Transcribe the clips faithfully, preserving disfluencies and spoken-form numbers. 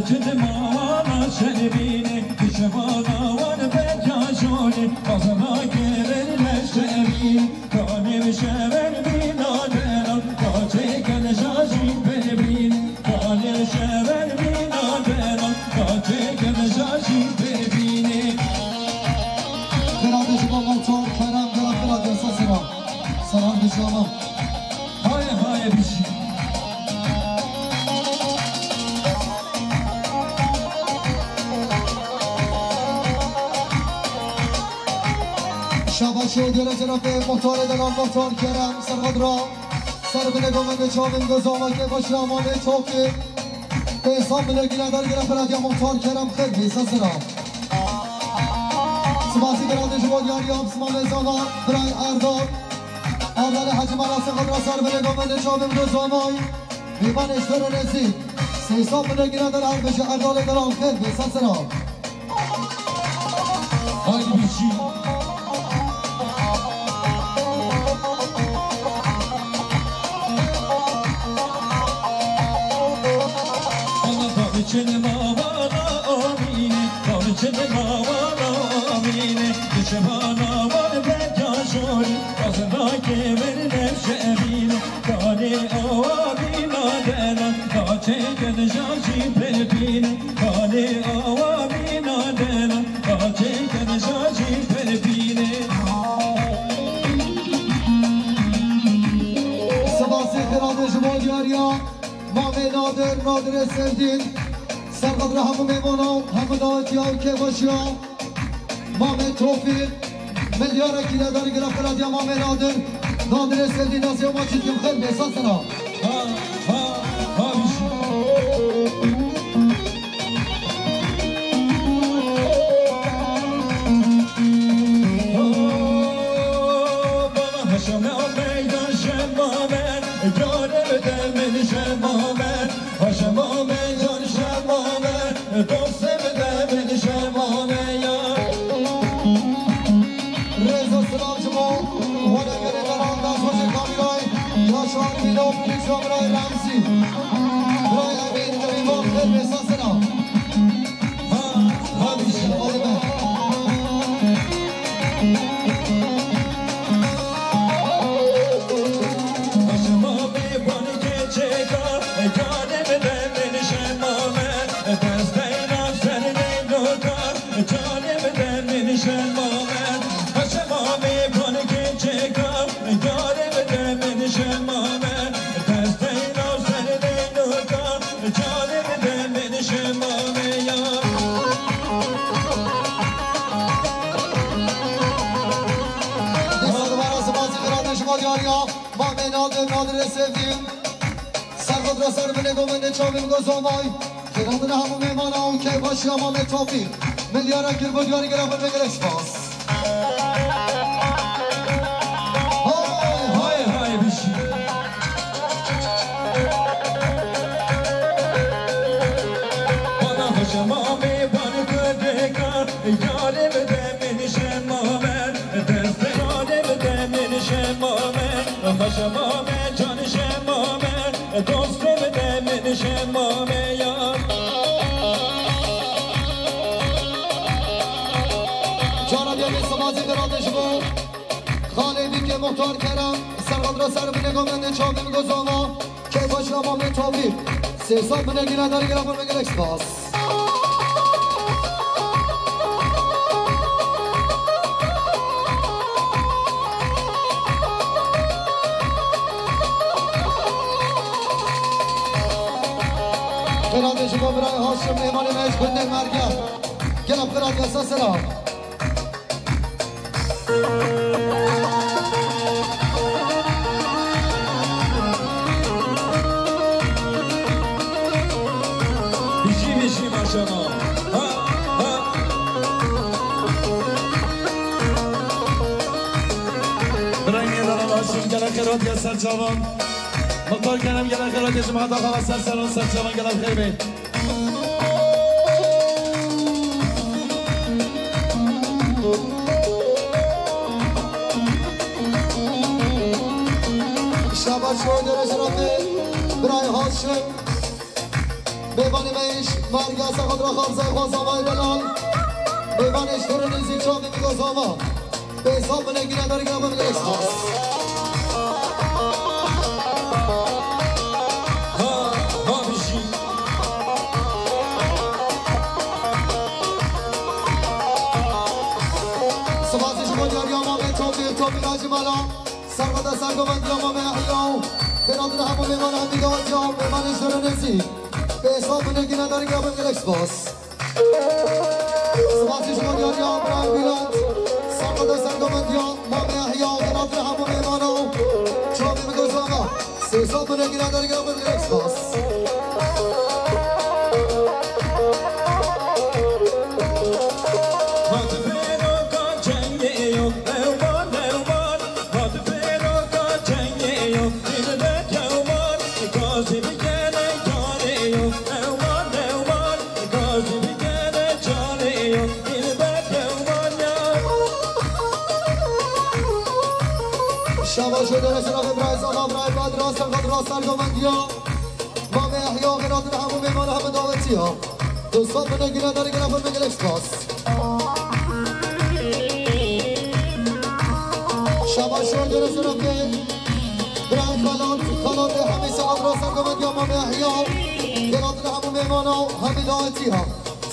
Çi dimana şerbînê, dişemana wan beka jolê, bazana kevin leşebînê, kanê şever bîna dera, kaçê ken jajî pêbînê, kanê şever bîna dera, kaçê ken jajî pêbînê. Xêra dişima Motor Kerem, gelek xêra desa sira. Selam dişama. Haye haye bijî. Şabaş û diyara cenabê Muhtarê Delal Muhtar Kerem Serhedra. Ser binê gomendê çavên gozava ke baş ya mamê Topî. Pêsa binê gînedar gire xiradiya Muhtar Kerem xir bê sesira. Sibasî giradê ji bo diyariya Absima Mezana, Biray Erdal. Erdalê Hecî Mala Serhedra ser binê gomendê çavên gozavay. Mêvanê ji Doro Nezî. Seysa binê gînedar her bijî Erdalê Delal xêr bê sesira. Haydi bijî. Ana tabiçin mavana amîne, tabiçin mavana amîne, dişemana wan beka jolê, kazina kevin leşebîne. Kanê awa bîna dera, kaçê ken jajî pêbîne. Kanê awa bîna dera, kaçê ken jajî pêbîne. Sibasê xêra dê ji bo diyariya Mamê Nadir, Nadirê Sevdîn. Serhedra hemû mêvana û hemû dawetiya û kêbaşiya. Mamê Tofîq, milyarekî ledarî gila xiradiya Mamê Nadir, Nadirê Sevdî Naziya Maçî dikim xêr bê sesina. Ha, ha, ha, bijî. Bana heşeme meydan şemame, carê de min şemame, heşeme meydan şemame. Dostê min de min şemame ya. Rêz û silav ji bo wele gelê deran, destxweşê kamîrayê, ya şarî mîna û prodüksiyon birayê Remzî. Birayê Emîn, Emîn Bal, xêr bê sesina. Ha, ha, bî şerefalê me. Şemamê banikê çêka, carê min de min şemame. Desteyna ser leyloka, carê min de min şemame. Şemamê banikê çêka, carê min de min şemame. Desteyna ser leyloka, carê min de min şemame ya. Dîsa dubare sibasî xira de ji bo diyariya Mamê Nadir, Nadirê Sevdîn. Serhedra ser binê gomendê çavên gozavay. Xêra dine hemû mêvana û kêbaşiya Mamê Tofîq. Milyara kir bo diyarî gere xwe gelek spas. Hay, hay, hay, bijî. Bana hoşa Mamê bana kudeka, yarê bide min şemame. Destê yarê bide min şemame. Hoşa Mamê can şemame. Dostê min de min şemame ya. Cara diyarê sibasî xira de ji bo xalê bîkê Muxtar Kerem, serhedra ser binê gomendê çavên gozava, kêfa ji Mamê Tofîq. Sê sed binê gîna derî gera xwe gelek spas. Xêra de ji bo birayê Haşim, mêvanê me ji gundê Mergen. Gelek xêra de sesera. Bijî, bijî, maşallah. Ha, ha. Birayê Haşim, gelek xêra diye ser çavan. Muxtar Kerem, gelek xêra diye ji Mehmet Axa ser seran ser çavan, gelek xêr bê. Şabaş, şoy dere şerefê birayê Haşim. Mêvanê me ji merga Serxadra Xalzay Xwazavay Delal. Mêvanê ji dorê nêzîk çavê min gozava. Bêzaf binekî ne dergê xwe bigire spas. Ha, ha bijî. Spas ji bo diyariya mamê Topî, Topî Nacî Mala. Serxweda sergovendiya Mame Yehya û xêratîna hemû mêvana hemî dawetiya û mêvanê ji dorê nêzîk. Bêzaf binekî ne dergê xwe bigire spas. Spasî ji bo diyariya Îbrahîm Bîlant. Serxweda sergovendiya Mame Yehya û xêratîna hemû mêvana û çavê min gozava. Sê sed binekî ne dergê xwe bigire spas. Şabaş û dere şerefê birayê Zama, birayê Badra, Serxadra, sergovendiya Mame Yehya, xêratîna hemû mêvana hemû dawetiya. Dostan, binekî ne dergê xwe bigire spas. Şabaş û dere şerefê birayê Xelat, Xelatê hemî Serxadra, sergovendiya Mame Yehya, xêratîna hemû mêvana hemî dawetiya.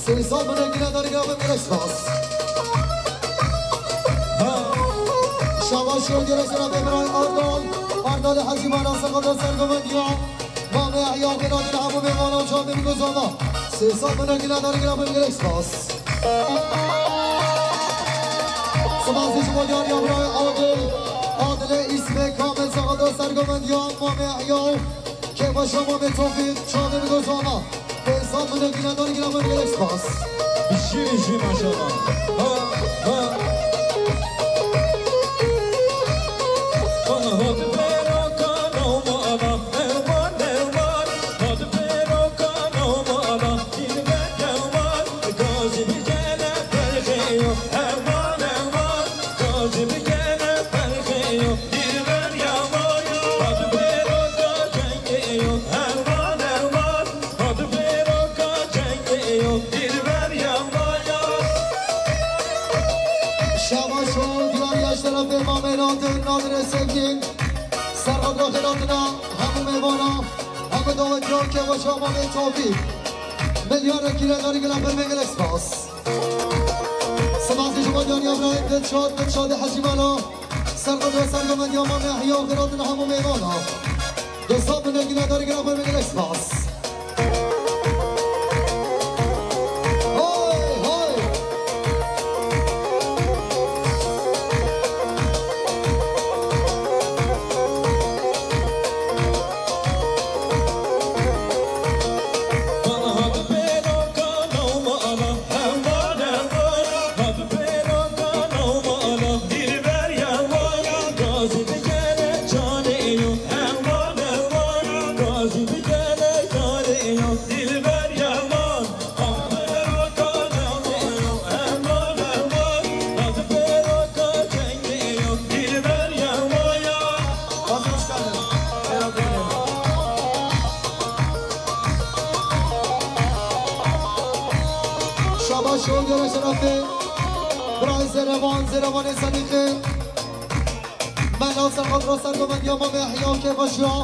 Sê sed binekî ne dergê xwe bigire spas. Şabaş û dere şerefê birayê Erdal, Erdalê Hecî Mala, Serxadra, sergovendiya Mame Yehya, xêratîna hemû mêvana û çavê min gozava. Sê sed binekî ne dergê xwe bigire spas. Spasî ji bo diyariya birayê Adil, Adilê Îsmê Kamil, Serxadra, sergovendiya Mame Yehya û kêfa şama Mame Tofîq, çavê min gozava. Bêzaf binekî ne dergê xwe bigire spas. Bijî, bijî, maşallah. Ha, ha. Bana hat pêroka noma adam, ewan, ewan. Hat pêroka noma adam, dilber ewan. Gazî bigere belxê yo, ewan, ewan. Gazî bigere belxê yo, dilber ewan. Hat pêroka kengê yo, ewan, ewan. Şabaş û diyariya şerefê Mamê Nadir, Nadirê Sevgîn, Serxadra, xêratîna hemû mêvana, hemû dawetiya û kêfa şama Mamê Tofîq. Milyar ekî ne dergê xwe bigire spas. Spasî ji bo diyariya birayê Dilşad, Dilşadê Hecî Mala. Serxweda sergovendiya Mame Yehya û xêratîna hemû mêvana. Dostan, binekî ne dergê xwe bigire spas. Hay, hay. Şabaş û gere şerefê birayê Zêrevan, Zêrevanê Sedîqê. Mela Serxadra sergovendiya Mame Yehya û kêfa şiya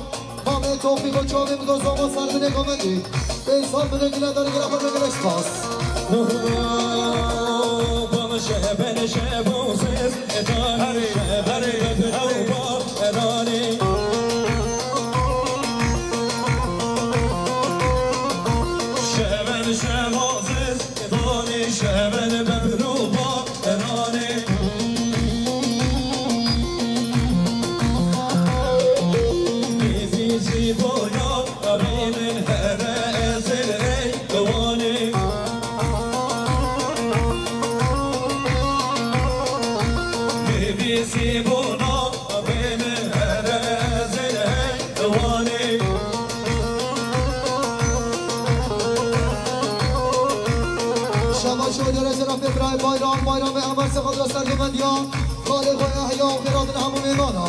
Mame Tofîq û çavê min gozava ser binê govendî. Bêzaf binekî ne dergê xwe bigire spas. Şabaş û gere şerefê birayê Bayram, Bayramê Emer Serxadra sergovendiya xalê xwe Yehya û xêratîna hemû mêvana.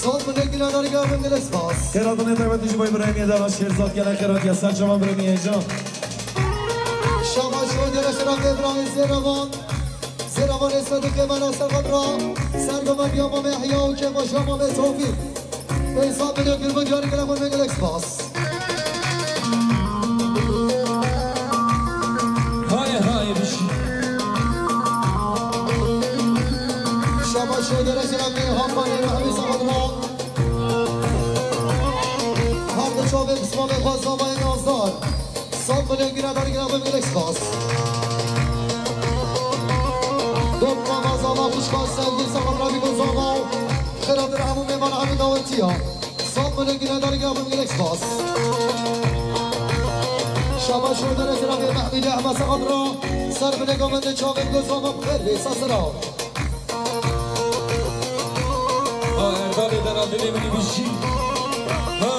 Sağ olun, ne güne dar geldim, gelin spas. Xêratinê taybetî ji bo Îbrahîmê Dana Şêrzad, gelek xêratiya ser çavan birêmî heyecan. Şabaş û dere şerefê birayê Zêrevan. Zêrevanê Sedîqê me naser xebra. Sergomendiya Mamê Ehya û kêfa Şamamê Tofîq. Peysa milyon gir bu diyarî gelek xwe gelek spas. Haye haye bişî. Şabaş û dere şerefê Hakanê Mehmî Sağadra. Her du çavê pismamê xwe zavayê Nazar. Sed milyon gire dar gire bim gelek spas. Dokma mazala xuşka sevgî Sağadra bî ku zava. Xêratir hemû mêvan hemî dawetiya. Sed milyon gire dar gire bim gelek spas. Şabaş û dere şerefê Mehmîdê Ehmed Sağadra. Ser bine gamende çavê ku zava bi xêr bê sasira. Ha, Erdalê dera dilê min ê bijî. Ha.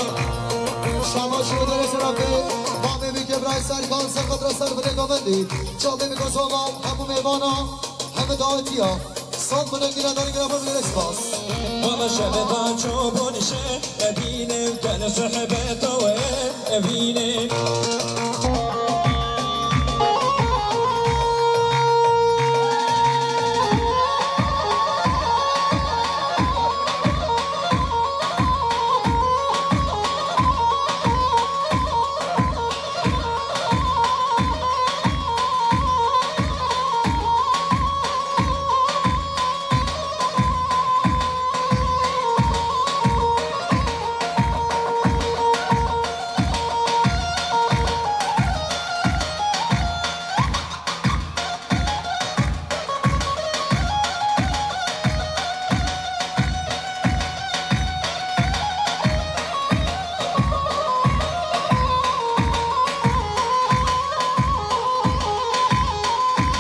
Şabaş û dere şerefê Mamê Mîkê Bray Serkan Sexat re ser binê gamendî. Çavê Mîko Soma hemû mêvana hemû dawetiya. Sed milyon gire dar gire bim gelek spas. Mama şebe da çobonişe, evîne ken sehbeta we, evîne.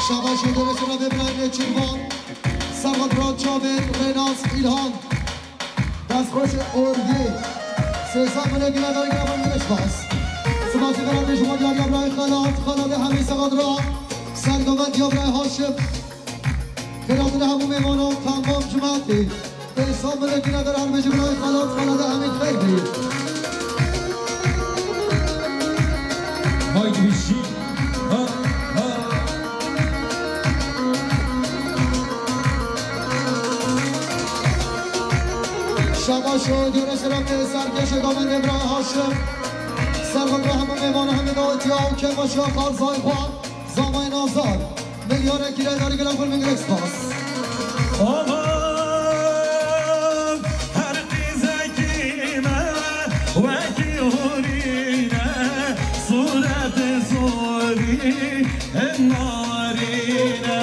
Şabaş û dere şerefê birayê Çirvan. Serhat Raçavê Rênas Îlhan. Destxweş Orgî. Sê sed milyon gire dar gire bim gelek spas. Spas û xelatê ji bo diyariya birayê Xelat, Xelatê hemî Sexadra. Sergomendiya birayê Haşim. Xelatê hemû mêvanan tamam cemaetê. Pê sed milyon gire dar her bijî birayê Xelat, Xelatê hemî xeyr bî. Haydi bişî. Ha, ha. Şabaş û dore şerefê serkêşê gamendê birayê Haşim. Serhat re hemû mêvan hemî dawetiya û kêfa şiya xalzayê xwe. Zamayê Nazar. Milyarek gire dar gire xwe min gelek spas. Aman, her qîzekî me wekî hûrî ne, sûretê sorî. Narîne,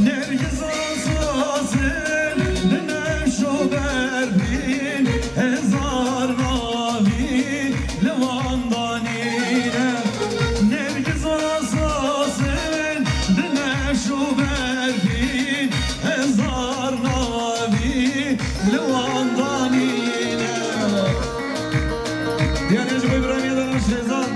nergiza sazin, binevş û berbîn, hezar navî li wan danîne. Nergiza sazin, binevş û berbîn, hezar navî li wan danîne. Diyarê ji bo Îbrahîmê de Şêzan.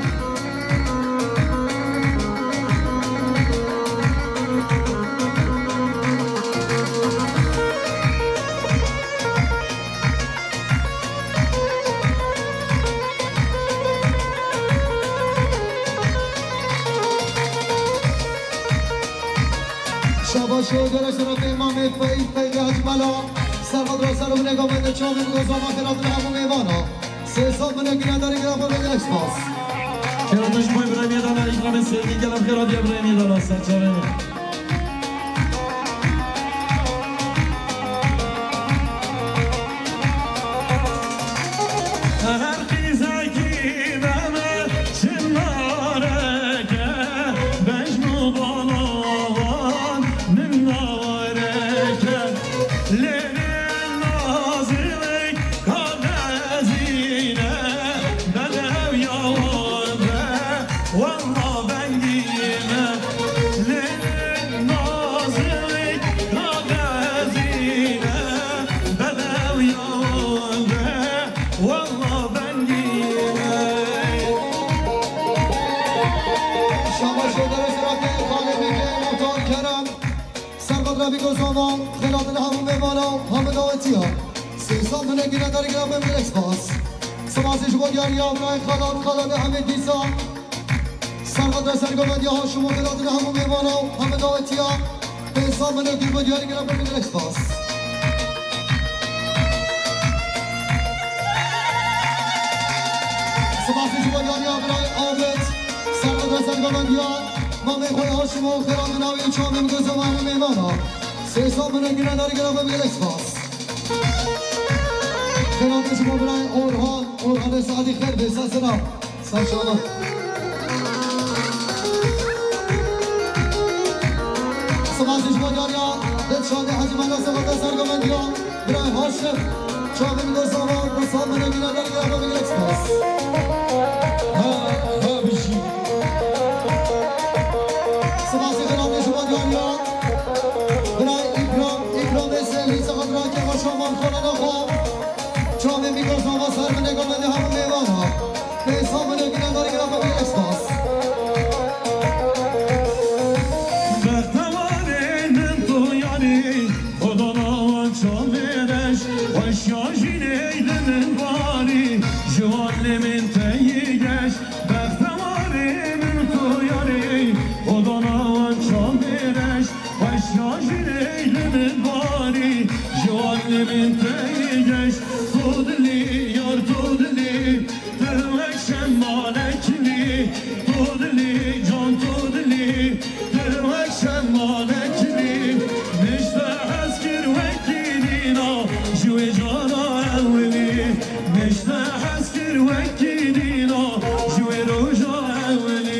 Şabaş û gere şerefê Îmamê Feyîd Feyîdê Hecmela. Serhat Raser û Nega Mende Çavên Gozama Xêrat li hemû mêvana. Sê sed milyon gine darê girafa ve gelek spas. Xêrat ji bo Îbrahîmê dana, îkramê sevgî gelek xêrat ya Îbrahîmê dana, ser çavê min. Her qîzekî me me çinareke, bejn û balawan min nawareke. Lê nazilik ka dezîne, bedew ya wan be, wella vengî me. Lê Min ê gine dergirabim gelek spas. Spasî ji bo diyariya birayê Xelat, Xelat Ehmed Dîsa. Serqedra sergovendiya Haşim û Xelat li hemû mêvana û hemû dawetiya. Pêsa min ê gir bo diyarî girabim gelek spas. Spasî ji bo diyariya birayê Abid. Serqedra sergovendiya mamê xwe Haşim û Xelat li navê çavên gozan hemû mêvana. Pêsa min ê gine dergirabim gelek spas. Xêratê ji bo birayê Orhan, Orhanê Sadî xêr bê, ser sera. Ser çava. Spasî ji bo diyariya Dilşadê Hecî Mela Sefata sergovendiya birayê Haşim. Çavên gozava, gozava min ê gine dergirabim gelek spas. Ha, ha, bijî. Spasî xêratê ji bo diyariya. Birayê Îkram, Îkramê Selî, Sexadra Kevaşa Manxana Naxwa. Çavê mîkrofonê ser min ê gomedê hemû mêvana. Pêsa min ê gine dergirabim gelek spas. Bextewarê min tu yarî, Xwedana wan çavê reş, xweşiya jî neyde min barî, ji wan lê min teyî geş. Bextewarê min tu yarî, Xwedana wan çavê reş, xweşiya jî neyde min barî, ji wan lê min teyî geş. Tu dilî, yar tu dilî, tu wek şemalekilî, tu dilî, can tu dilî, tu wek şemalekilî. Min ji te hez kir wekî dîna, ji wê cara ewilî. Min ji te hez kir wekî dîna, ji wê roja ewilî.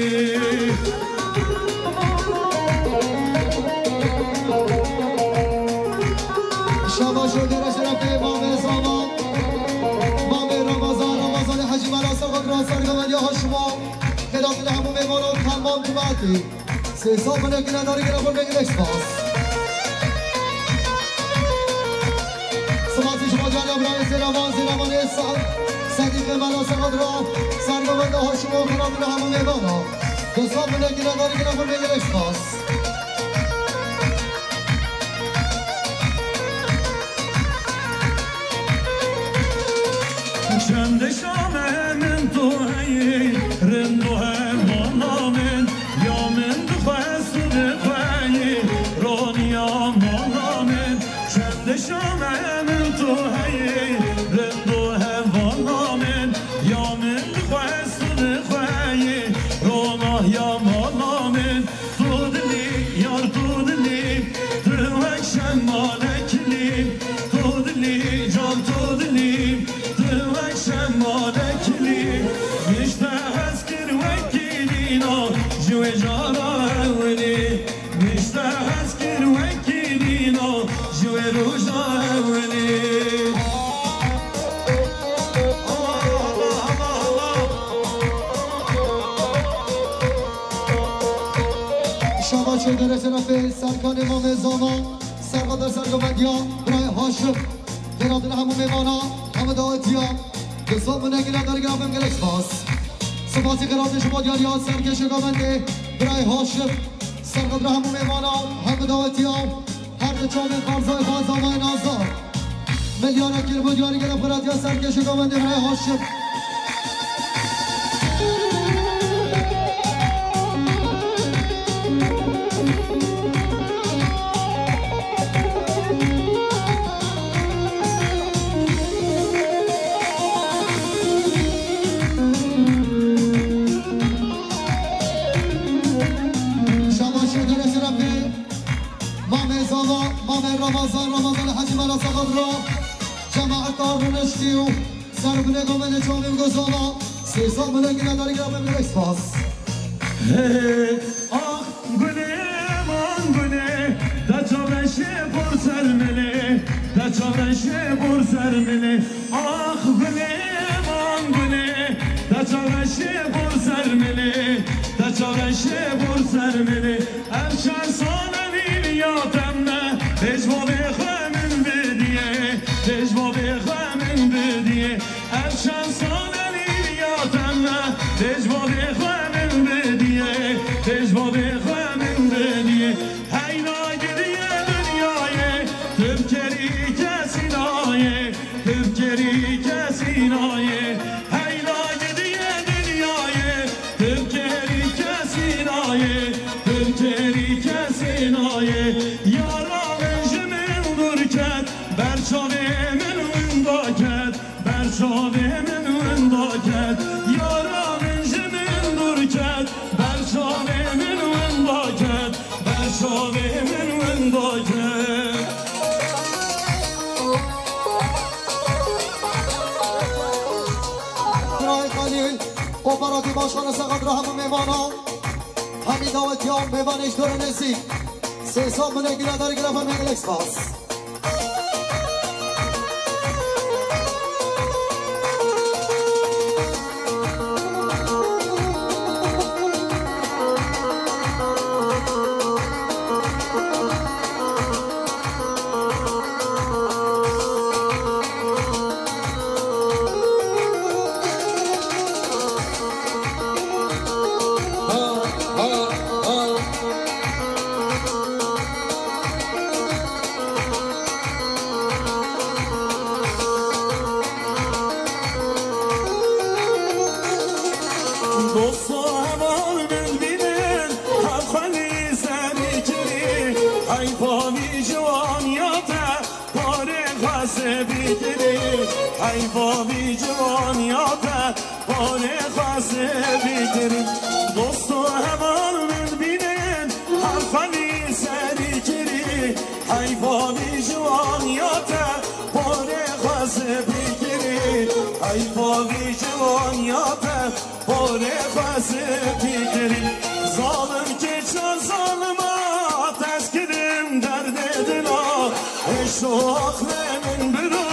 Şabaş û gere şerefê Mamê Zama, Mamê Ramazan, Ramazanê Hecî Mela Sexadra sergovendiya Haşima. Xêratê li hemû mêvanan Telman Kubatî. Sê sal min ê gine darî gire xwe gelek spas. Spasî ji bo cariya birayê Zêravan, Zêravanê Sa-, Sedîqê Mela Sexadra sergovenda Haşimo, xêratê li hemû mêvanan. Sê sal min ê gine darî gire xwe gelek spas. Çend şame min tu heyî, rind û hevala min, ya min dixwest û dixweyî, roniya mala min. Çend şame min tu heyî, rind û hevala min, ya min dixwest û dixweyî, roniya mala min. Tu dilî, yar tu dilî, tu wek şemalekilî. Tu dilî, can tu dilî, tu wek şemalekilî. Min ji te hez kir wekî dîna, ji wê cara ewilî. Min ji te hez kir wekî dîna, ji wê roja ewilî. Şabaş û gere şerefê Serkanê Mamê Zama, serqedra sergovendiya birayê Haşim. Xêratê li hemû mêvana, hemû dawetiya. Di sal min ê gine darî gire xwe gelek spas. Spasî xêratê ji bo diyariya serkêşê govendê birayê Haşim. Serqedra hemû mêvana, hemû dawetiya. Her di çavên xarzayê xwe Zamayê Nazar. Milyara kir bo diyarî gere xwe radiya serkêşê govendê birayê Haşim. Şabaş û gere şerefê Mamê Zava, Mamê Ramazan, Ramazan Hecî Mela Sexadra, cemaeta rûniştî û Ser binê gomê çavê min gozava, sê sal min ê gine darî gire xwe gelek spas. Hey, ah, gulê man gulê, te çavreşê bor ser min ê, te çavreşê bor ser min ê. Ah, gulê man gulê, te çavreşê bor ser min ê, te çavreşê bor ser min ê. Ev çend sal e vîniya te me, pêş bavê xwe min bidiyê, pêş bavê xwe min bidiyê. Ev çend sal e vîniya te me, pêş bavê xwe min bidiyê, pêş bavê xwe min bidiyê. Heyna giriye dinyayê, tu bi kerî kesî nayê, tu bi Operatîf başkanê seqet re hemû mêvana, hemî dawetiya û mêvanê ji dor û nêzîk. Sê sed milê gile dergire fêrmê gelek spas. Dosto heval min bînin, her xwelî serî kirî, heyfa vî ciwaniya te, parê xwese bikirî, heyfa vî ciwaniya te, parê xwese bikirî. Dosto heval min bînin, her xwelî serî kirî, heyfa vî ciwaniya te, parê xwese bikirî, heyfa vî ciwaniya te, parê xwese bikirî. Zalim keça zalima, tez kirim derdê dila. Hêşo aqlê min bira,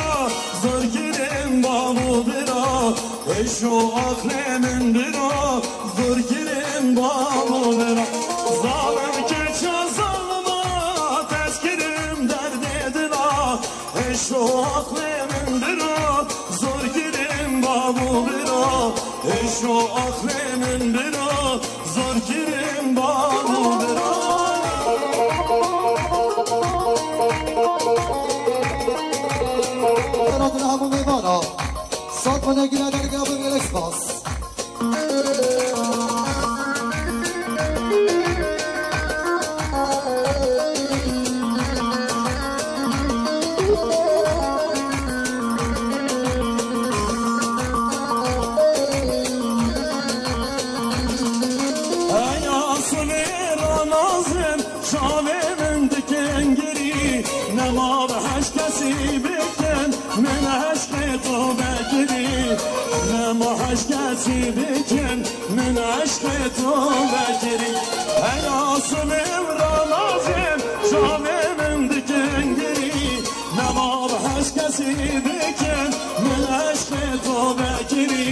zor kirim bab û bira. Hêşo aqlê min bira, zor kirim bab û bira. Zalim keça zalima, tez kirim derdê dila. Hêşo aqlê min bira, zor kirim bab û bira. Hêşo aqlê min bira, zor kirim bab û bira. Beratın hemû mêvana. Sat bine gile dergire bin gelek spas. Heya sivêra nazim, çavê min dikin girî, nema bi heş kesî bikin, min eşqê to vekirî, nema heş kesî bikin, min eşqê to vekirî. Heya sivêra nazim, çavê min dikin girî, nema bi heş kesî bikin, min eşqê to vekirî.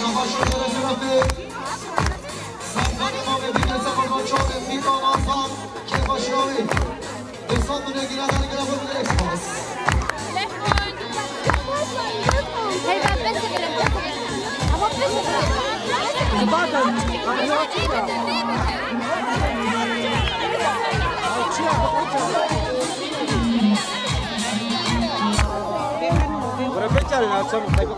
Şabaş Hoca Resul Efendi. Serkanê Mavê Bînê Sefa Çavê Mîka Nazan. Kêfa şirawê. Dê sed milyon giran dergela xwe bide Express. Hey, ben pes ederim, pes ederim. Ama pes ederim. Zaten, Bırak geçelim, akşam. Hayır,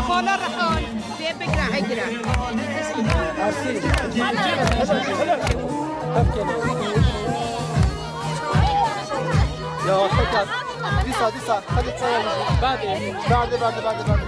Xala Rehan, dê bigira, hegire. Ya, tekrar. Dîsa, dîsa. Hadi, çay. Bade. Bade, bade, bade, bade.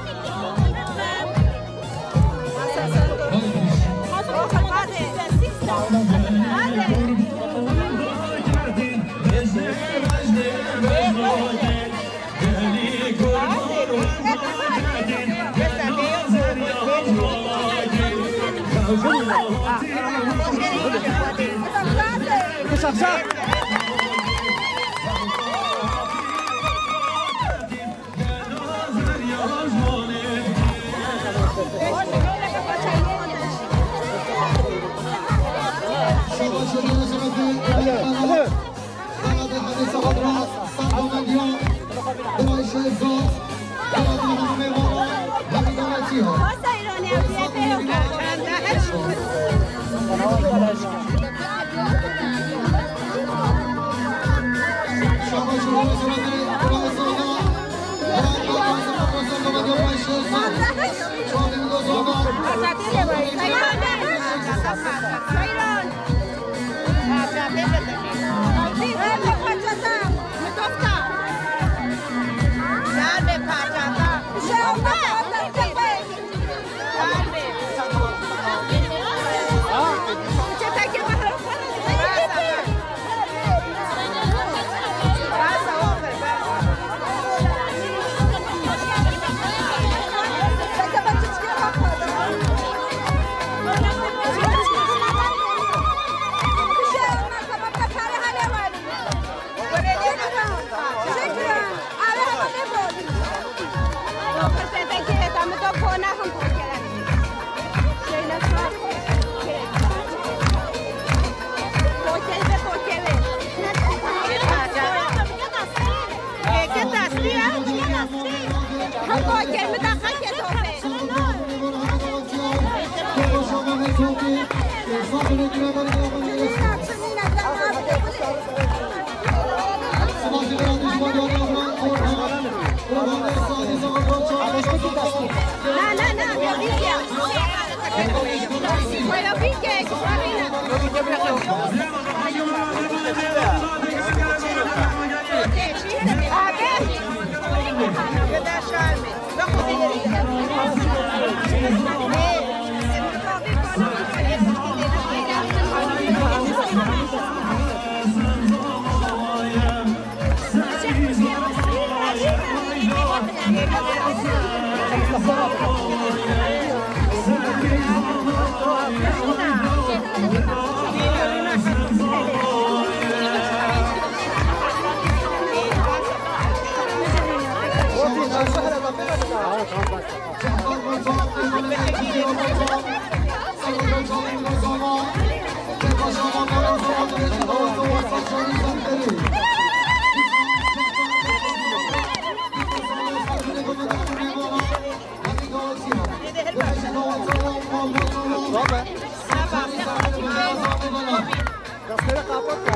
Kapıları kapat ya.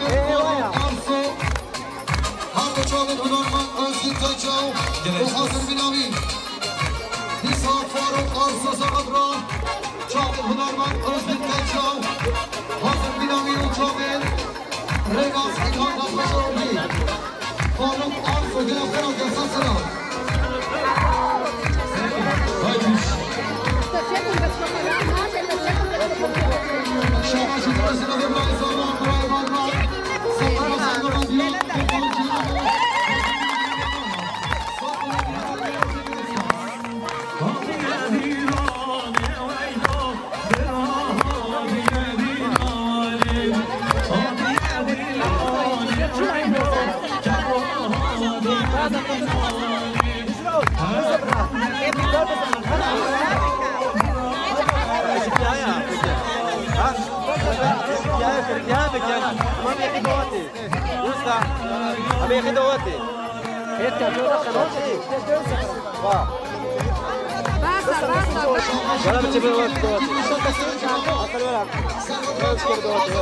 Eyvah ya. Her çağın hunermend Özgün Teçav, o hazır bir navî. Dîsa Faruk Arsa Saxat ra, çavên hunermend Özgün Teçav, hazir bînavî û çavên Rêbaz Îlhan Xweşewbî. Faruk Arsa gele xera desa sera. Haydi. Şabaş û dere sera ve Mayıs Arman, Mayıs Arman. Sera sera ve Mayıs Arman. Usta, abi, yekî dawetê. Basa, basa, basa. Bana bir çevir, dawetê. Akıl ver abi. Dawetê, dawetê.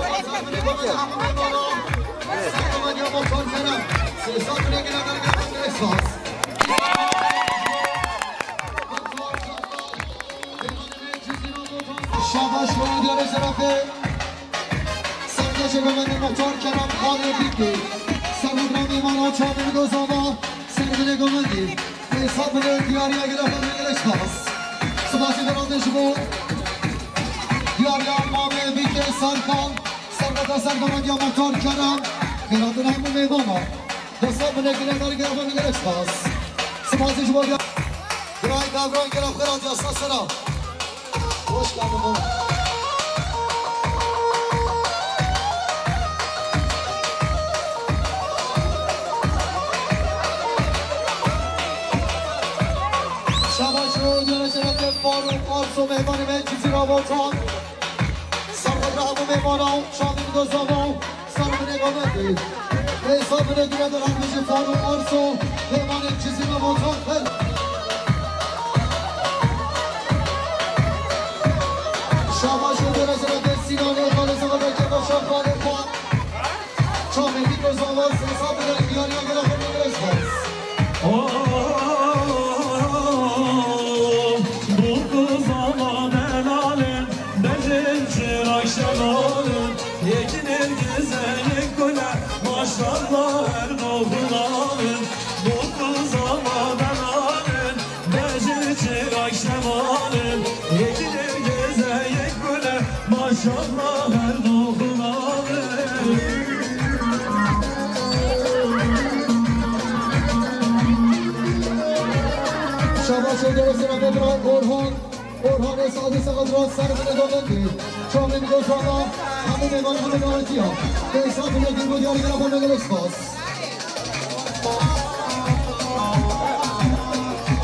Şabaş, Diyarê Şerefê. Serdeşê Gomenê Muxtar Kerem Xanê Bîkê. Serokê Mîmana Çavên Gozava, Serokê Gomendî. Hesabê diyariya gele xwe gelek spas. Spasî berandê ji bo diyariya Mamê Bîkê Serkan. Serveta Serkan Muxtar Kerem. Xêratina hemû mêvanan. Hesabê gele xwe gelek spas. Spasî ji bo diyar-, Giray Davran gele xwe ra diyasa sera. Hoş geldin baba. Şabaş û dere şerefê Faruk Arso, mêvanê me Cizîra Botan. Serveta hemû mêvanan, çavên Gozava. Serveta Gomendî. Hesabê gele derhemî ji Faruk Arso, mêvanê Cizîra Botan. Şabaş û dere şerefê Sînanê Xalê Sema Bekir Başar Xalê Xan. Çavên Gozava, hesabê diyariya gele xwe gelek spas. Oh, bu Gozava delalin, bezin çirak şemalin, yekî nêrgize yek gule, maşallah her doxulalin. Bu Gozava delalin, bezin çirak şemalin, yekî nêrgize yek gule, maşallah her doxulalin. Şabaş û dere şerefê bira Orhan. Orhanê Sadî Saxat ra Serveta Gomendî. Çavên Gozava, hemû mêvanê xwe dawetiya. Hesabê yekî bo diyarî gele xwe gelek spas.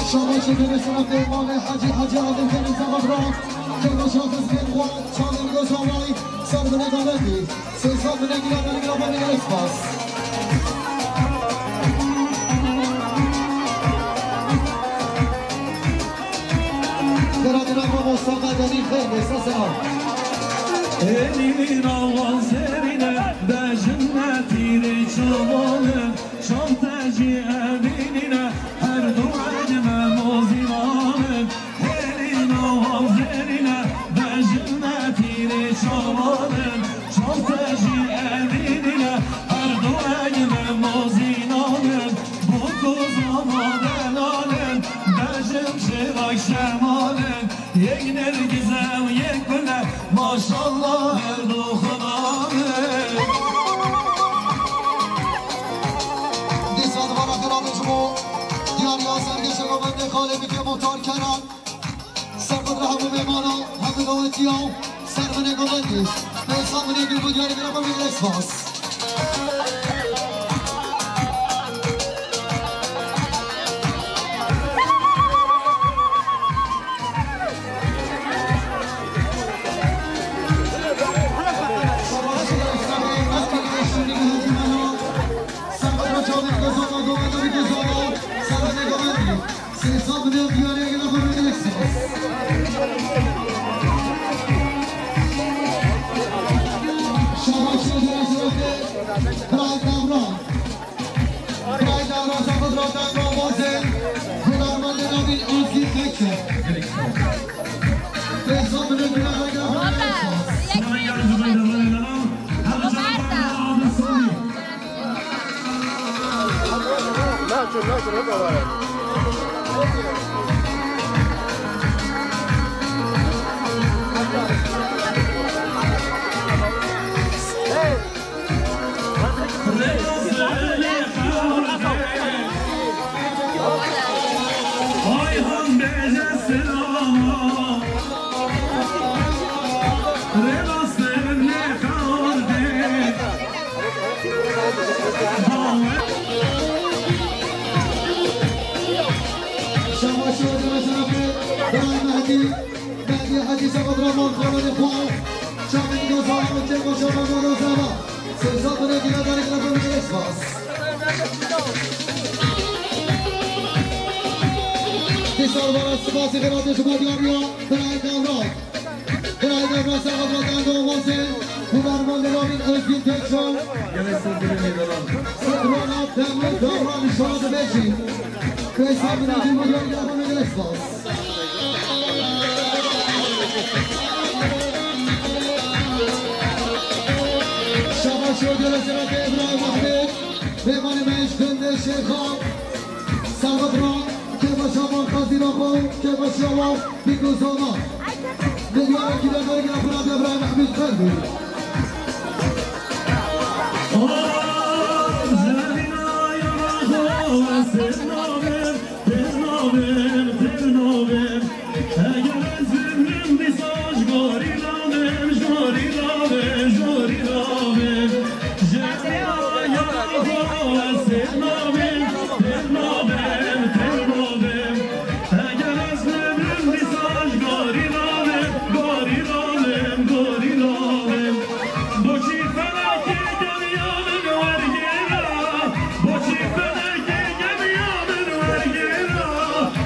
Şabaş û dere şerefê Mamê Hecî, Hecî Adil Kerîm Saxat ra. Kerem şafes pê xwe, çavên Gozavayî, Serveta Gomendî. Sê sed bine gila, bine gila, bine gila, spas. Xêratina mamosta Qedenî xêr, spas. Elîna wan serîne, bejin me tîrê çavan e, şam te jî evînîne, her du rengê me mozînan e. Elîna wan Çav te jî evînîne, her du egme mozînanin, bûk û zama delanin, bejim şêvak şemanin, yek nergize û yek gule, maşallah her du xinanin. Dîsa di vana xêra de ji bo diyariya sergê şêwemendê xalê bike muhtar Kenan. Serxwe re hemû mêmana, hemû dawetiya, serxwinê govendî. Pêsa min ê gul bo diyarî bira xwe, gelek spas. Serxwe re çavên xwe zana, govenda bike zana, serxwinê govendî. Sê sed milyon diyarê gele xwe bide spas. Şabaş şerefe, Bright Davran. Bright Davran, Şabaş Davran, Davran, Hunermendê navîn Özgür Tekçe. Sê sed milyon diyarê gele xwe bide spas. Ayhan bêje selama. Rêva ser ne xardê. Şabaş şerefe, Mehdî, Mehdî Hecî Sebat Rahman, xananê xwe. Çavên Gozan û Çeko Şaban Gozan Zava. Sê sed milyon diyarê gele xwe, gelek spas. Dîsa vana spasî xêratê ji bo diyariya Bright Davran. Birayê me rasa avradan do wazên, Hunermendê navîn Özgün Tekçe. Gelek spas, birayê me. Sirona Demir Davran şana dibêjî. Pêsa min ê dî milyon ya xwe gelek spas. Şabaş û gelek spas Îbrahîm Ehmed. Mêvanê me ji gundê Şêxan. Servet ra, kêfa şavan xezîra xwe, kêfa şavan. Bîk û zana. Milyorekî de dergîna xwe nade Îbrahîm Ehmed Xelbî. Eger ez bimrim dîsa ji gorî nabim, ji gorî nabim, ji gorî nabim. Ji rêya yara xwe ez têr nabim, têr nabim, têr nabim. Eger ez bimrim dîsa ji gorî nabim, gorî nabim, gorî nabim. Boçî felekê gemiya min wergêra, boçî felekê gemiya min wergêra.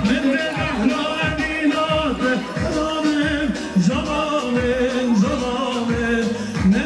Min vê behra evîna te nabim, canabim, canabim. Ne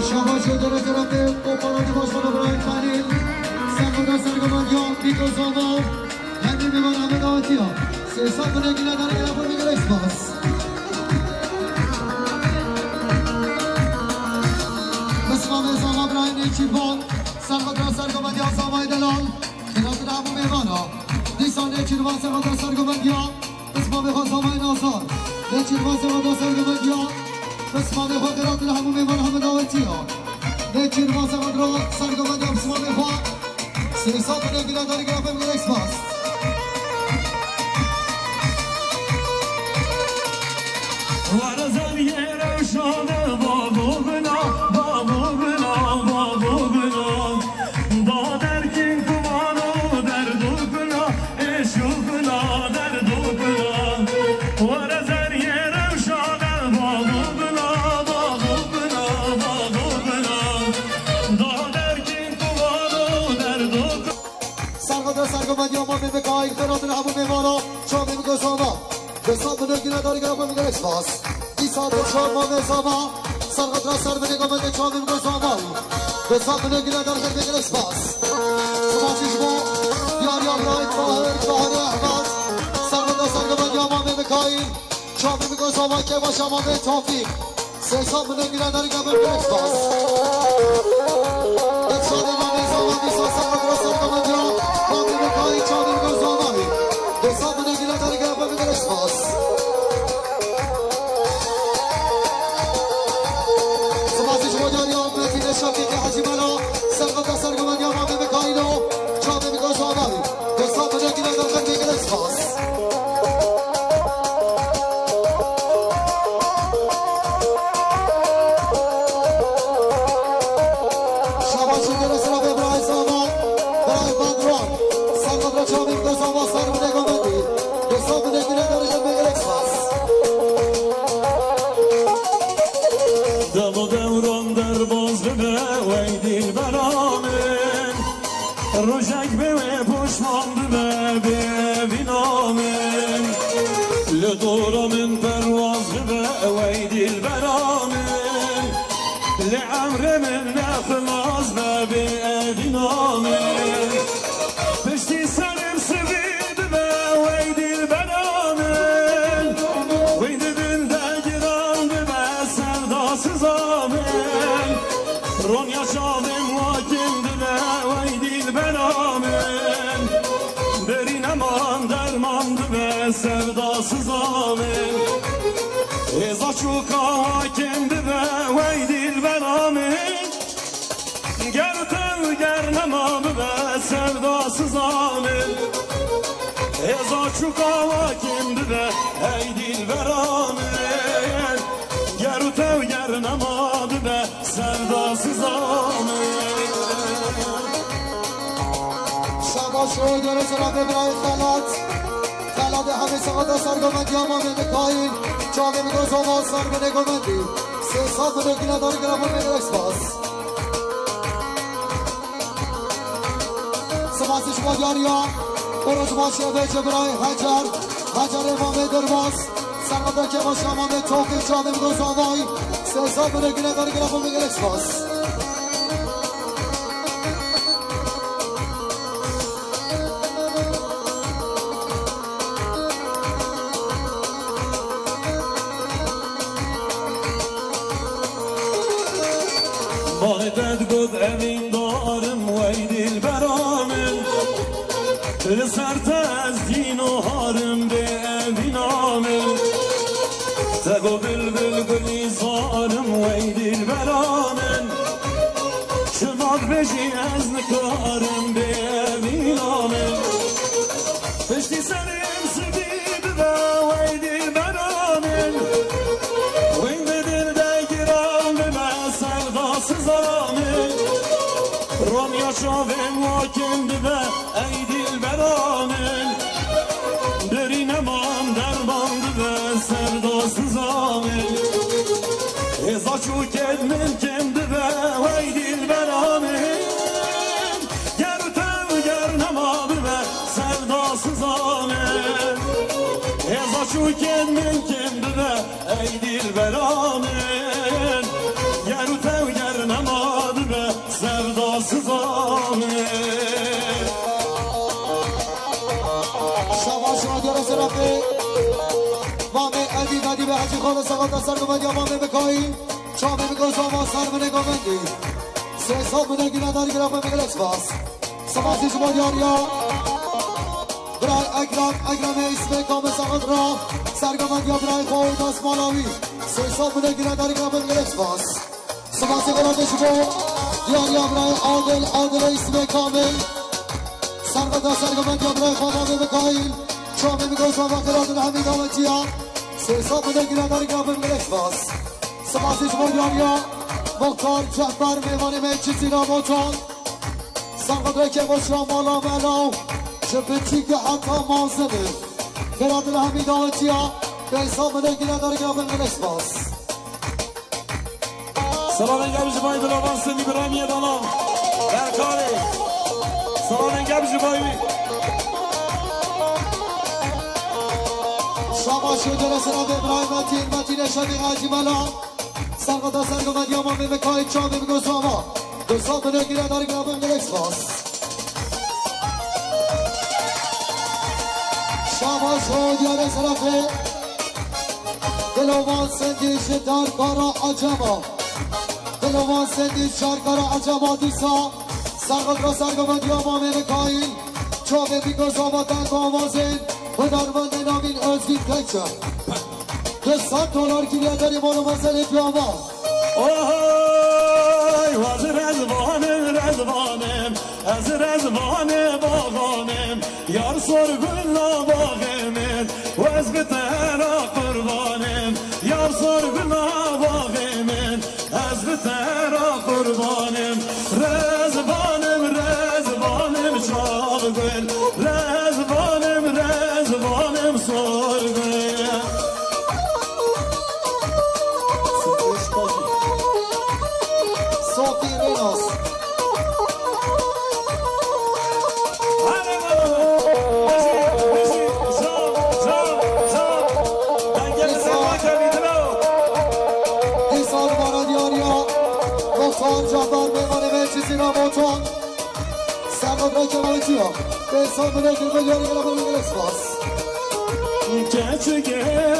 Şabaş û dere dere tê, Koparani Başkanı Brian Khalil, Sergoda Sergoda Dion, Tito Zomo, Hemî mêvan Amed Awetiya. Sê sed milyon gile dane gele xwe gelek spas. Bismamê Zama Birayê Nêçîrvan, Serxwe Dira Sergovendiya Zamayê Delal, xêratira hemû mêvana. Dîsa Nêçîrvan Serxwe Dira Sergovendiya, Bismamê xwe Zamayê Nazar, Nêçîrvan Serxwe Dira Sergovendiya, Bismamê xwe xêratira hemû mêvana hemû dawetiya. Nêçîrvan Serxwe Dira Sergovendiya, Bismamê xwe. Sê sed milyon gile dane gele xwe gelek spas. Zama. Desa bine gine dar gine bine gine spas. Disa de şama ve zama. Sargatra ser bine gine de çavim go zama. Desa bine gine dar gine bine gine spas. Spas işbo. Diyar ya Ibrahim Tahir, Tahir Ahmet. Sargatra ser bine yama ve Mikail. Çavim go zama ke başama ve Tofik. Sê sed bine gile derge bin gelek spas. Destşadê Mamê Zama dîsa ser ve dirasa Kamadya. Mamê Mikaî çavê bi zamahi. Dê sed bine gile derge bin gelek spas. Spasî ji bo Diyariya Metin Şefîqî Hecî Mela. Serqeta sergometiya Mamê Mikaîlo. Çavê bi zamahi. Dê sed bine gile derge bin gelek spas. Şabaşî gere sira be birayê Zama, birayê Badran. Serqedra çavê bi Zama ser bine gomendî. Dê sed bine gile derge bin gelek spas. Demo dewran derbaz bibe, wey dilbera min. Rojek be wê poşman bibe bê evîna min. Li dora min perwaz bibe wey dilbera min. Li emrê min nexilaz be bê evîna min. Piştî serim sivî bibe wey dilbera min. Wî di dil de giran bibe sevdasiza min. Ronya çavên wa kim dibe wey dilbera min. Berî neman derman dibe sevdasiza min. Hêza çûka wa kim dibe wey dilbera min. Ger tew ger nema bibe sevdasiza min. Hêza çûka wa kim dibe ey dilbera min. Ger tew ger nema bibe sevdasiza min. Şabaş o gere zira be birayê Xelat. Xelatê hemê sexeta sergomendiya Mamê Mikaîl. Çavê min go zama ser binê gomendî. Sê sed bine gile dar gile bin gelek spas. Spasî ji bo Diyariya. Û roj baş e vê ji birayê Hecer. Hecerê Mamê Derbas. Serqedra kebaşa Mamê Tofîk çavê min go zamay. Sê sed bine gile dar gile bin gelek spas. Balê te digot evîndarim wey dilbera min. Li ser te ez dîno harim bê evîna min. Te got bilbil gulîzarim wey dilbera min. Çima dibêjî ez nikarim bê evîna min. Piştî serê Sibî bibe wey dilbera min. Wî di dil de giran bibe sevdasiza min. Ronya çavên wa kim dibe ey dilbera min. Derî neman derman dibe sevdasiza min. Hêza çûkên min kim dibe wey dilbera min. Ger tew ger nema bibe sevdasiza min. Hêza çûkên min kêm bibe ey dilbera min. Ger tew ger nema bibe sevdasiza min. Şabaş radyo Reserafê. Mamê Edî Dadî ve Hecî Xalo Sexata Sergomendiya Mamê Mikaîl. Çavê min go zama ser binê gomendî. Sê sed bine gile dar gile bin gelek spas. Spasî ji bo Diyariya. Biray Ekrem, Ekremê Îsmê Kamil Sexat ra. Sergomendiya birayê xwe Oydas Malawî. Sê sed bine gile dar gile bin gelek spas. Spasî gelo ji bo Diyariya birayê Adil, Adilê Îsmê Kamil. Serqeta sergomendiya birayê xwe Mamê Mikaîl. Çavê min go zama Xelat Hemî dawetiya. Sê sed bine gile dar gile bin gelek spas. Spasî ji bo Diyariya. Muxtar Cehber mêvanê me Çitîna Motan. Serqedrê kevoşa mala melaw. Ji biçîkî heta mezin. Xêrat li hemî dawetiya. Pênc sed bine gile dar gile bin gelek spas. Selamên germ ji bay Dilovan Semî Birayê Miyedana. Berkarê. Selamên germ ji bay wî. Şabaş û dere sera vê birayê Metîn, Metînê Şevî Hacî Mela. Serqeta sergovediya mamê Mikaîl Çavê bi gozava. Dosa binê gire dar gire bin gelek spas. Şabaş û diyarê serafê. Dilovan sendî ji dar kara acaba. Dilovan sendî ji dar kara acaba dîsa. Serqeta sergovediya mamê Mikaîl. Çavê bi gozava tengo avazên. Hunermendê navîn Özgür Tekçe. Du sed dolar kiriye derî molo meselê piyava. Oy, ez rezvanim, rezvanim, ez rezvanê baxanim, yar sor gula baxê min, ez bi te re qurbanim, yar sor gula baxê min, ez bi te re qurbanim. Rezvanim, rezvanim çavgul, rezvanim, rezvanim sorgul. Sophie Renos. Hadi bakalım. Bizi, bizi, sağ, sağ, sağ. Dengeli sevmak evitine o. Dîsa li bara diyariya. Doktor Cabbar Meymanê me Cizîra Moton. Serhat Reçel Ayçiya. Dîsa binê girme diyarî gele bana gelek spas. Keçikê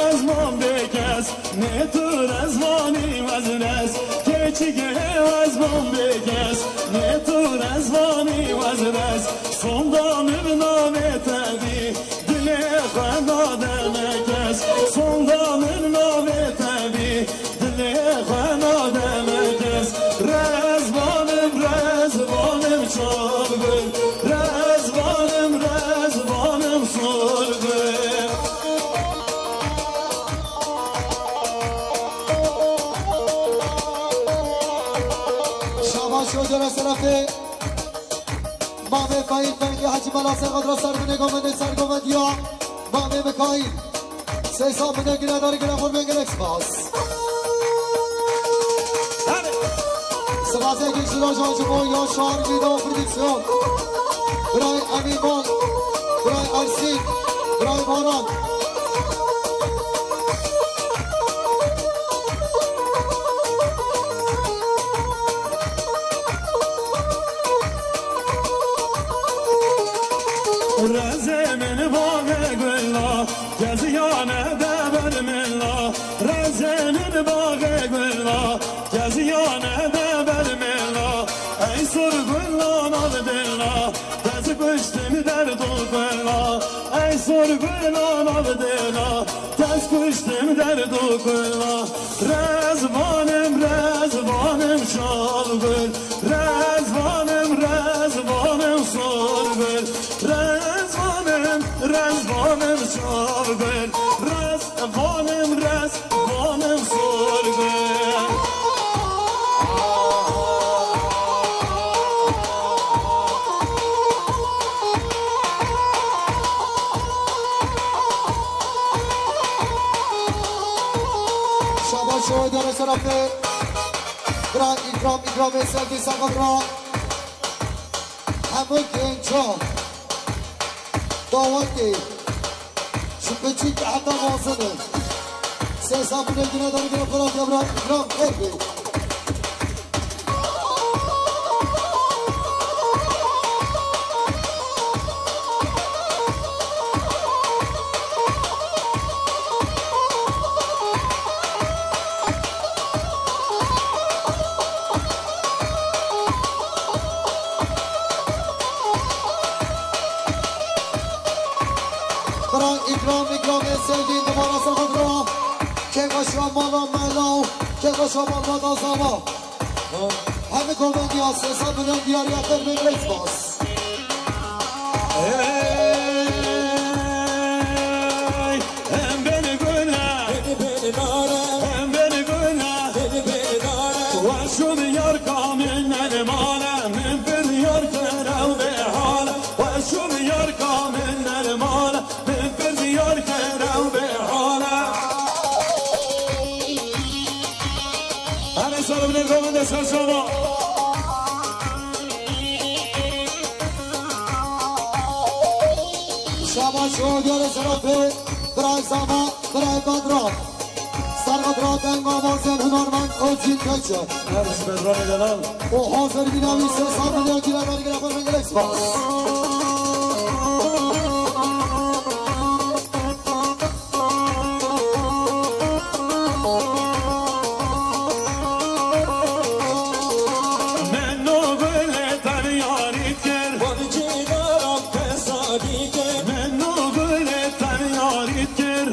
ezman bêkes, ne tu rezvanî wezres. Keçikê ezman bêkes, ne tu rezvanî wezres. Sonda min navê te bî, dilê xwe nade nekes. Sonda min navê te bî, dilê xwe nade nekes. Rezvanim, rezvanim çavgul, rezvanim, rezvanim sorgul. Şabaş û dere serafê. Mamê Faîl Fengî Hecî Mela Serqet ra ser binê govendê ser govendiya. Mamê Mikaîl. Seysa binê gire dar gire xwe bên gelek spas. Sipasê giş ji roja ji bo Yaşar Video Prodüksiyon. Biray Emîn Bal. Biray Ersîn. Biray Baran. Rezê min baxê gula, keziyane de ber min la. Rezê min baxê gula, keziyane de ber min la. Ey sor gula nav dila, dest kuştim derdo gula. Ey sor gula nav dila, dest kuştim derdo gula. Rezvanim, rezvanim çavgul, rezvanim, rezvanim sorgul, rezvanim, rezvanim çavgul, rezvanim, rezvanim sorgul. Şabaş û dere serafê. Bira îkram, îkramê Selfî Seqet ra. Hemû genca dawetê ji biçûk heta mezin e. Sê sabûnê gine dergire xwe ra kevra îkram kir bê. Bira îkram, îkramê sevgî dubara ser xwe bira. Kêfa şamala mela û kêfa şamala da zava. Hemî govendiya sêsa bilind diyariya xêr bê, gelek spas. Hey, em beni guna, em beni guna, weşu diyar kaminen mala, min bir diyar kere ve hala, weşu diyar kaminen mala, min bir diyar kere ve hala. Hadi sarı bile govende sarsama. Şabaş û diyarê serafê, bira Zama, birayê Bedran. Serqedra deng avazên hunermend Ozîn Keçe. Her ji Bedranê delal. û hazir bîna wî sê sed milyon kîlometre girafin min gelek spas. Min nû gulê te yarî kir. Min nû gulê te yarî kir.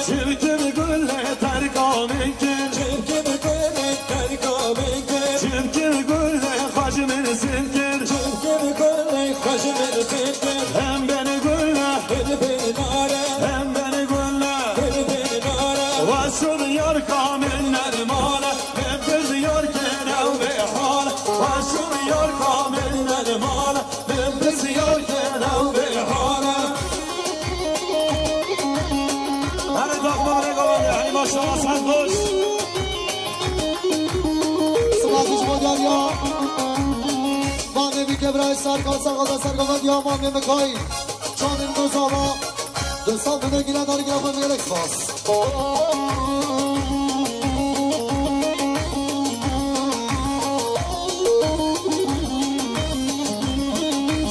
Çimkî bi gulê terka min kir. Çimkî bi gulê terka min kir. Çimkî bi gulê xwe ji min zin kir. Çimkî bi gulê xwe ji min zin kir. Hem beni gulê. Hil bin nare. Hem beni gulê. Hil bin nare. Wa şûr yar kamil nermane. Min bir yar kene ve hal. Wa şûr yar kamil nermane. Min pirsiyar kene û bê hale. Her daxma bile gavan de, hani maşallah, sen hoş. Spas ji bo diyariya. Mamê min Kebrayê Serkan, Serkan Serkan diya mamê min Kayî. Çavên Gozava. Dosta min gine dar gine xwe min gelek spas.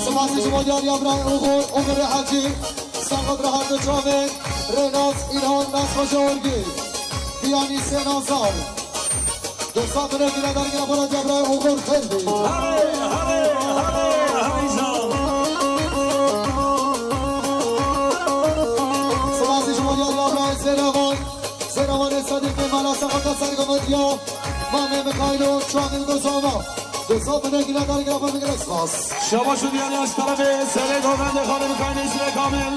Spasê ji bo diyariya birayê Oxor, Oxorê Hecî, Serqedra her du çavên, Rênas, Îlhan, Nas Xweja Orgî, Diyanî Sê Nazar. Dosta min gine dar gine xwe diya birayê Oxor xêr bî. Herê, herê, herê, herê can. Spasê ji bo diyariya birayê Zêrevan. Seravanê Sedîqê mala sexeta sergometiya. Mamê Mikaîlo, çavên Gozava. Dosta min gine dar gine xwe min gelek spas. Şabaş û diyariya ji terefê serê govendê xanê Mikaîlê Sirê Kamil.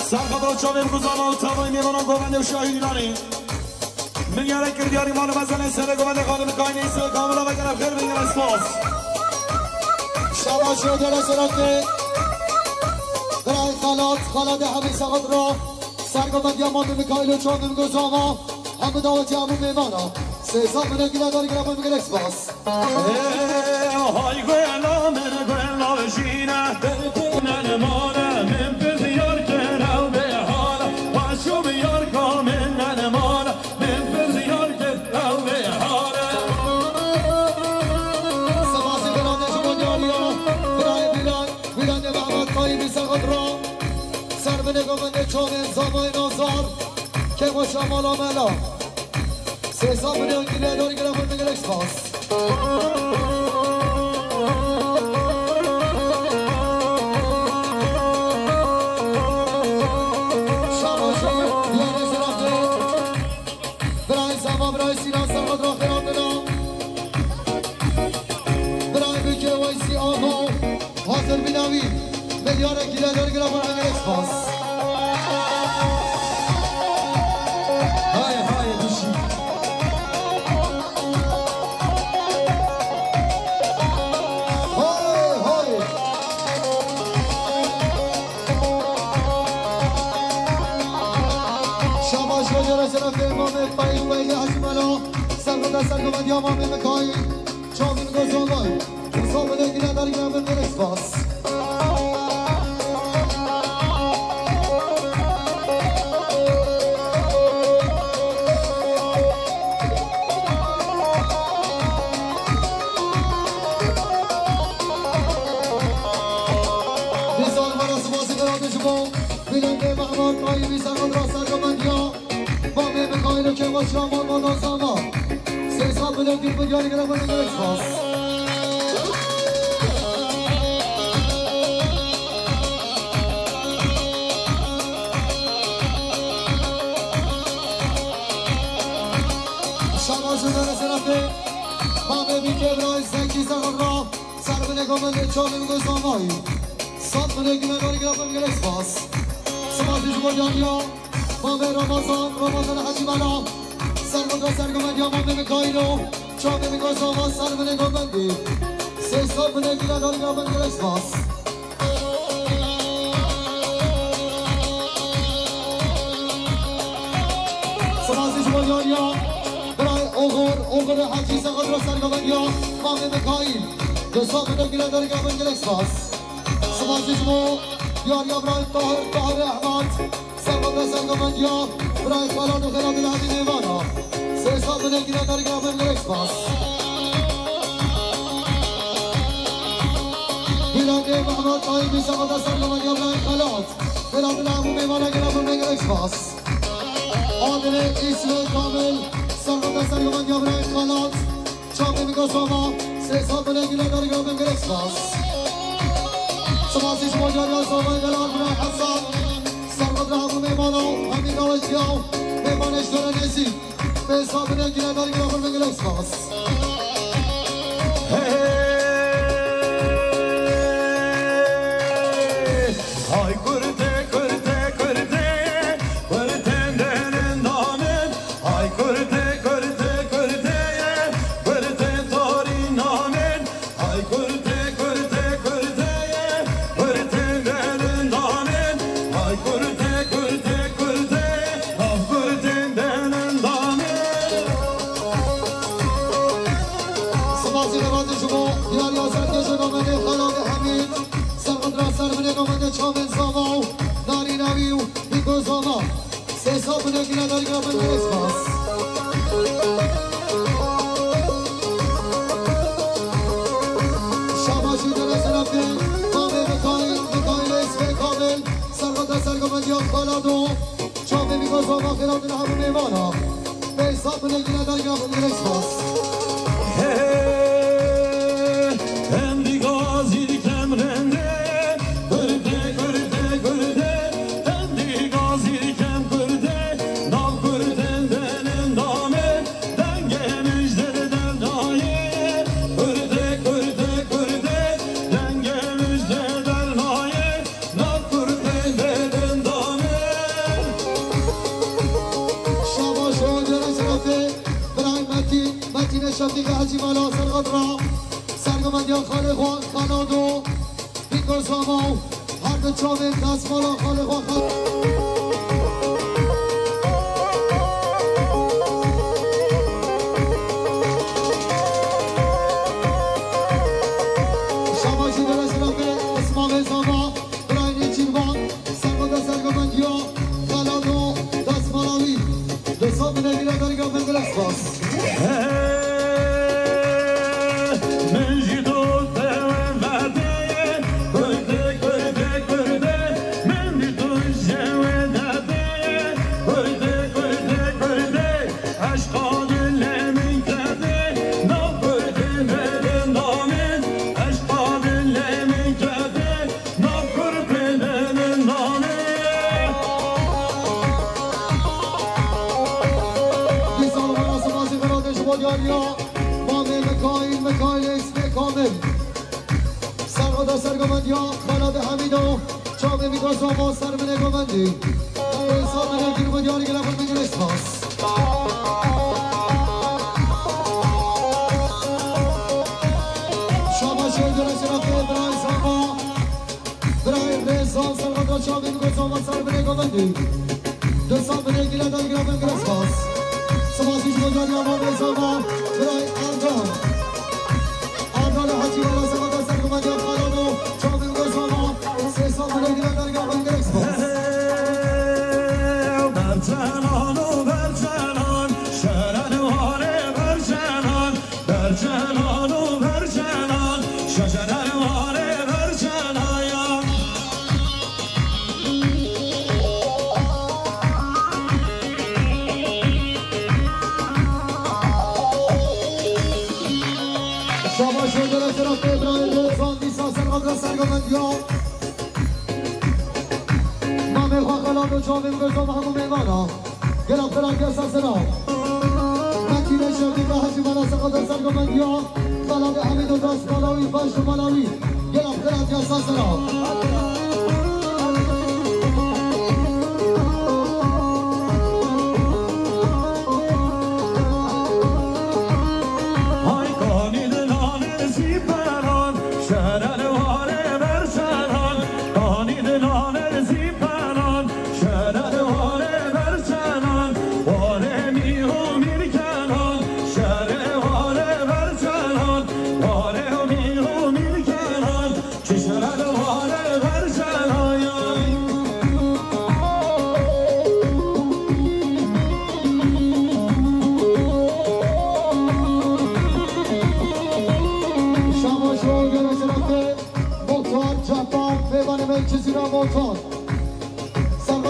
Serqedra çavên Gozava û tevayî mêvanan govendê û şahî dîlanê. Min yare kir diyarî mal û mezenê serê govendê xanê Mikaîlê Sirê Kamil, ave gere xêr bin gere spas. Şabaş û diyariya serefê. Birayê Xelat, Xelatê Hemî Sexet ra. Sergovendiya Mamê Mikaîlo, çavên Gozava, hemû dawetiya hemû mêvana. Sê sed milyon gile dar gile xwe min gelek spas. Ê, hay guela min, guela jîne, nermane, min pirsiyar kir ew bêhale, wa şû bi yarka min nermane, min pirsiyar kir ew bêhale. Spasî birane ji bo diyariya, birayê Bîlan, Bîlanê Mehmet Tayyîbî Sexet ra. Ser binê govendê çavên Zamayê Nazar. Keko Şamala Mela. Sê sed milyon gile dar gile xwe min gelek spas. Şabaş û diyarê serafê. Birayê Zama, birayê Sînan, Serhat Raxê Adina. Birayê Bikê Weysî Ago. Hazir bîna wî. Milyarek ile dergira bana gerek spas. Hay hay dişi. Hay hay. Şabaş hocam, şerefê Mamê Payî Weyli Hacî Melo. Serveta sergovediya Mamê Mikaîl. Çavên Gozovay. Sohbetê gine dar gine bin gerek spas. Dîsa li me re spasî xelatê ji bo Bîlendê Mehmet Tayyîbî Serhat ra sergovendiya. Mamê Mikaîl û Kemal Şaban Madazama. Sê sed milyon gir milyarî gire bana gerek spas. Şaban Şudarê Serafê. Mamê Bîkê Birayê Zekî Zexra. Ser binê govendê çavên Gozavayî. Sed milyon gine dar gire bana gerek spas. Spasî ji bo diyariya. Mamê Ramazan, Ramazan Hacî Mela. Sergoda sergovendiya Mamê Mikaîlo. Çavê min Gozava ser binê govendê. Sê sed milyon gine dar gire bana gerek spas. Spasî ji bo diyariya. Birayê Oxor, Oxorê Hecî Sexet ra sergovendiya Mamê Mikaîl. Du sed milyon gine dar gire bana gerek spas. Spasî ji bo Yar ya Ibrahim Tahir, Tahir Ahmet. Serveta sergomendiya Ibrahim Xalan û Xelat Elhadî mêvana. Sê sed binê gîne dergirabin, gelek spas. Bîlandê Mehmet Tayyipî serveta sergomendiya Ibrahim Xalat. Xelat Elhadî mêvana, gelek bin, gelek spas. Adilê Îsmê Kamil, serveta sergomendiya Ibrahim Xalat. Çavê Mîko Soma, sê sed binê gîne dergirabin, gelek spas. Spasî ji bo cariya Soma, gelek Bira Hesan. Servet Reha bû mêvana, hemî daweştiya, mêvanê ji dora nêzîk. Sê sed binê gîne dergirabin, gelek spas. Hey! Hay kurtê, kurtê, kurtê, kurtên derinda min. Hay kurtê, kurtê, kurtê, kurtên torîna min. Hay kurtê, kurtê, kurtê, kurtên derinda min. Hay kurtê, kurtê, kurtê, nav kurtên derinda min. Spasî xebatê ji bo diyariya serkêşê namendê Xelalê Hemîd. Serqedra ser binê namendê Çavên Zava û Narîna wî û Bîko Zava. Sê sed binê gîne dergirabin, gelek spas. Şabaşî dere serafê, Mamê Mikaîl, Mikaîl Êsmê Kamil, serveta sergomendiya Xalado, Çavê Mîko Zava, Xelat Elhadî mêvana. Sê sed binê gîne dergirabin, gelek spas. Hey, endî gazî dikem rende, kurdê, kurdê, kurdê, endî gazî dikem kurdê, nav kurdên derinda min, dengê min ji dil dernayê, kurdê, kurdê, kurdê, dengê min ji dil dernayê. Nav kurtên derinda min. Şabaş û cere şerefê Birayê Metîn, Metînê Şefîqê Hecî Mala Serqedra. Sergomendiya xalê xwe Xanado, Bîko Zava û her du çavên destmala xalê xwe Xan- Şabaşî cere şerefê Îsmaîlê Zava. Birayê Nêçîrvan, serveta sergomendiya Xelado destmala wî. Di sed binê gîne dergirabin, gelek spas. Hey, min jî dost te wê vedê, kurdê, kurdê, kurdê, min jî tu ji wê dedê, kurdê, kurdê, kurdê, eşqa dilê min kedê, nav kurdên derinda min, eşqa dilê min kedê. Nav kurpê derinda min. Dîsa li wana sipasî xelatê ji bo diyariya Mamê Mikaîl, Mikaîl Êsmê Kamil. Serveta sergomendiya Xelatê Hemîdo, Çavê Mîko Zava, ser binê govendî. Êsa binê gir bo diyarî gelek xwe, gelek spas. Şabaşê gelek şerefê Birayê Zava, Birayê Rêzan, serveta Çavê Mîko Zava, ser binê govendî. Di sed binê gîne dergirabin, gelek spas. Spasî ji bo cariya Mamê Zava, Birayê Ercan. Ercan Hecî Bala, serveta sergomendiya Xelado, Çavê Mîko Zava. Sê sed binê gîne dergirabin, gelek spas. Berçenan û berçenan, şerên warê berçenan, berçenan û berçenan, şerên warê berçenayan. Şabaş û gelek şerefê Îbrahîm Rêzan, dîsa serqedra sergomendiya. Namê xwe Xelado, Çavê Mîko Zava, hemû mêvana. Gelek xelatî ya ser sera. Mekînê Şefîqê Hecî Mala, serqedra sergomendiya. Xelatê Hemîdo, destmala wî, baş û mala wî. Gelek xelatî ya ser sera. Hay kanî di nanê sîperan, şerên warê berçenan, kanî di nanê sîperan, şerên warê berçenan, warê mîr û mîrkenan, şerê warê berçenan, warê mîr û mîrkenan, çi şerên warê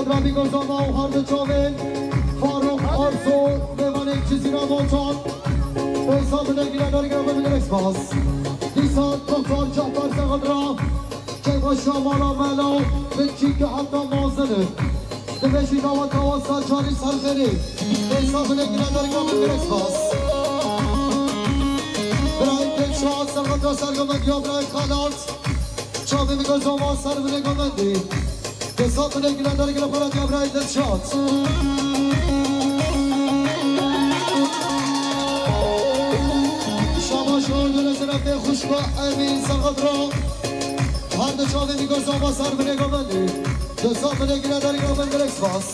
Rabî Gozama û her du çavên Farûq Arso, mêvanên Cizîra Motan. Hesabine gire dergire ve bingire spas. Dîsa Doktor Cafer Sexadra, Keyfa Şamala Melo, Bitçî ki heta mazini. Dibe jî dawa tawa sacarî serxêrî. Hesabine gire dergire ve bingire spas. Birayê Dilşad, Sexadra Sergomek ya Birayê Xelat. Çavê min Gozama ser binê govendî. Desa binê gile dergile xwe re diya birayê Dilşad. Şabaş û dile şerefê xwişka Emîn Sexadra. Her du çavê min Gozama ser binê govendî. Desa binê gile dergile xwe re spas.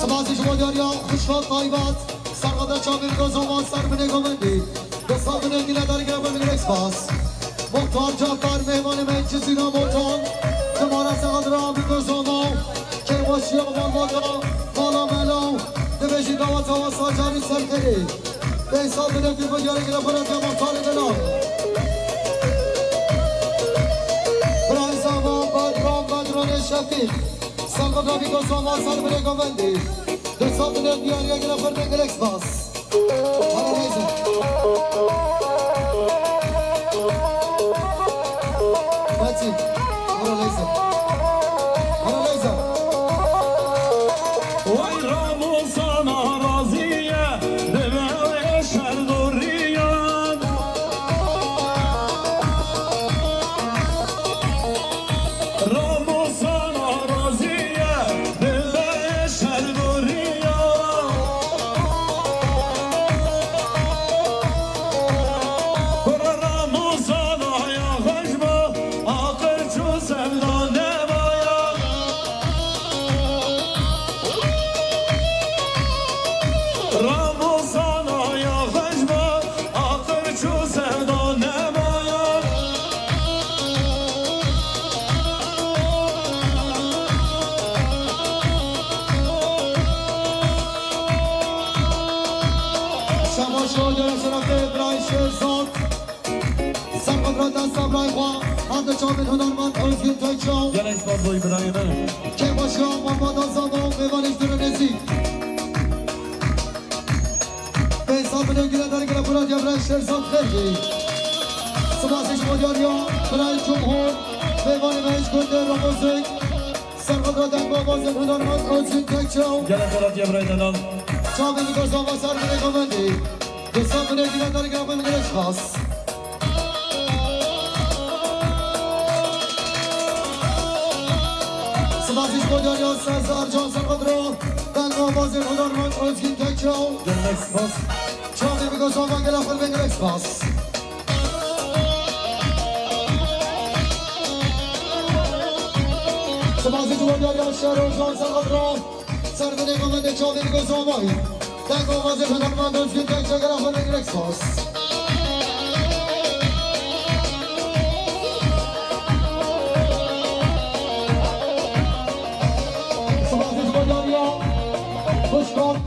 Spas ji bo diyariya xwişka taybet. Serxada çavên Gozoma ser binê govendî. Desa binê gile dergire ve bingire spas. Muxtar Cafer mêvanê me Cizîra Motan. Dimara Sexadra bi Gozoma. Keybaşiya Malmada. Mala Melo. Dibe jî dawa tawa sacarî serxêrî. Desa binê gil ve diyarê gile xwe re diya Muxtarê Melo. Birayê Zama Bedran Bedranê Şefîq. Sexadra bi Gozoma ser binê govendî. Desa binê diyariya gile xwe re bingire spas. Hara leyza. Fatih. Hara leyza. Hara leyza. Oy Ramo sana razî ye, dibe wê şer doriyan. Ramo sana razî ye, dibe şer doriya. Kura Ramo sana ya xweş ba, aqil çû sevda nebaya. Ramo sana ya xweş ba, Axir çû sevda nemaya. Şabaş û dere şerefê Birayê Şêrzad. Ser qudreta Sabray xwe, hate çavên hunermend Özgün Tekçaw. Gelek spas boy birayê min. Kêbaşiya Mamada Zado, mêvanê ji dûr û nêzîk. Pêsa binê gile dergire xwe re diya birayê Şêrzad Xêrgî. Spas ji bo diyariya birayê Cumhur, mêvanê me ji gundê Romozek. Serxwedra dengavazên hunermend Özgün Tekçaw. Gelek xwe re diya birayê Delal. Çavê min Gozama ser binê govendî. Desa binê gile dergire xwe min gelek spas. Spas ji bo diyariya Sezar Can Serxwedra. Dengavazên hunermend Özgün Tekçaw. Gelek spas. Çavê min Gozama gele xwe bê gelek spas. Spas ji bo diyariya Şero Can Serxwedra. Ser binê govendê çavê min Gozamayî. Dengavazên hunermend Özgün Tekçaw gele xwe bê gelek spas. Spas ji bo diyariya xwişkan.